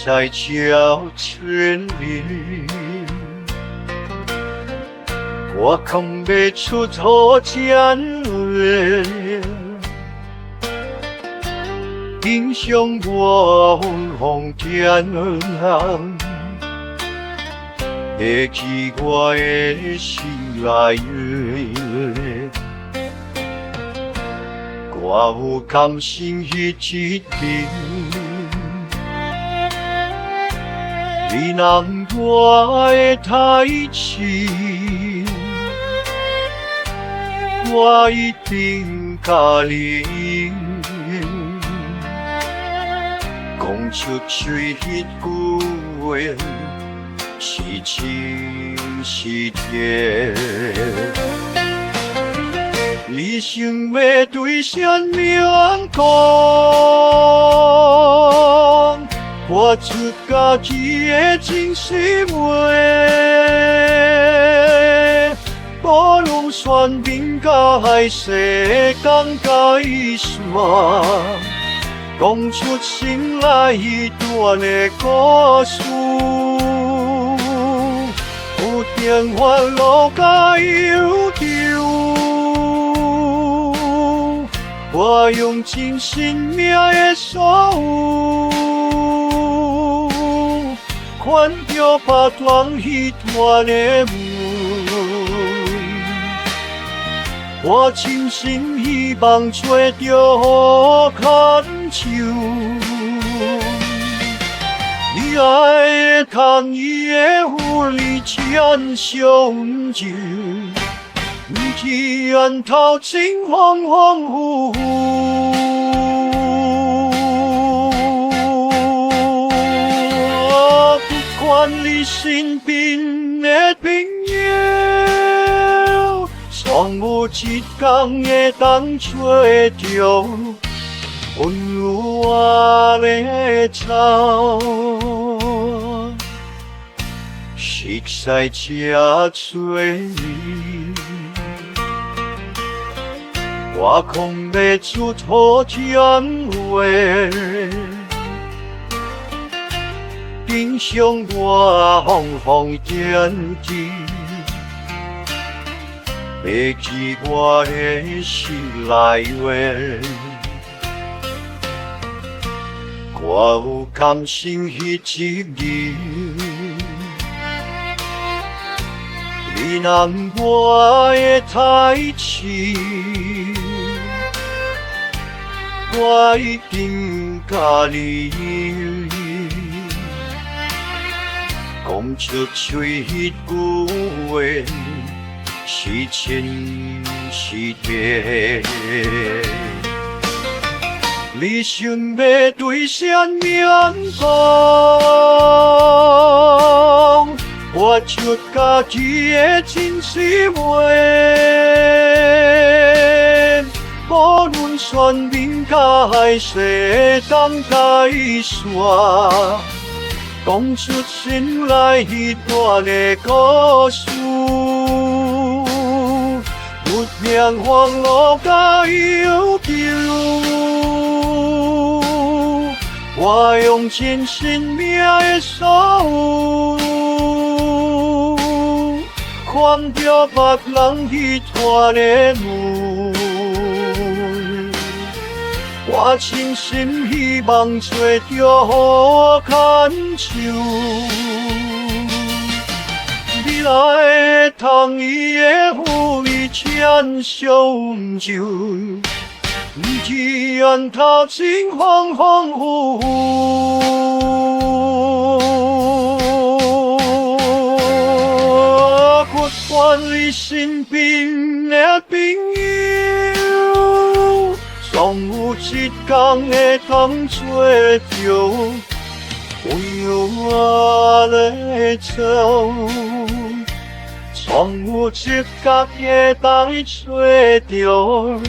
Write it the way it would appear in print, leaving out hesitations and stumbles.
才找你，我講袂出好情話，影響我風天，會記我的心內話。我有甘心彼一日，你人我的代誌，我一定共你講出喙彼句話，是真是假。你想欲對啥人講？我出家己的真心話，無論選民佮海誓講界線，講出心內彼段的故事，有定煩惱佮憂愁。我用盡生命的所有，牽著別人彼段的門。我真心希望揣著好牽手，你愛通伊會予你請相救。毋是源頭情風風雨雨，不管你身邊的朋友，總有一天會當揣著溫柔的走，熟似才揣你。我講袂出好聽話，影響我瘋瘋癲癲，袂記我的心內話。我有甘心彼一日，你人我的代誌，我一定共你講出喙彼句話，是真是假。你想欲對啥人講？我出家己的真心話，無論選民佮海誓當界線，講出心內彼段的故事，不免煩惱佮憂愁。我用盡生命的所有，牽著別人彼段的門。我真心希望揣著好牽手，未來會通伊會予你請相救。毋是源頭情風風雨雨，不管你身邊的朋友，總有一天會當揣著溫柔的走，總有一天會當揣著。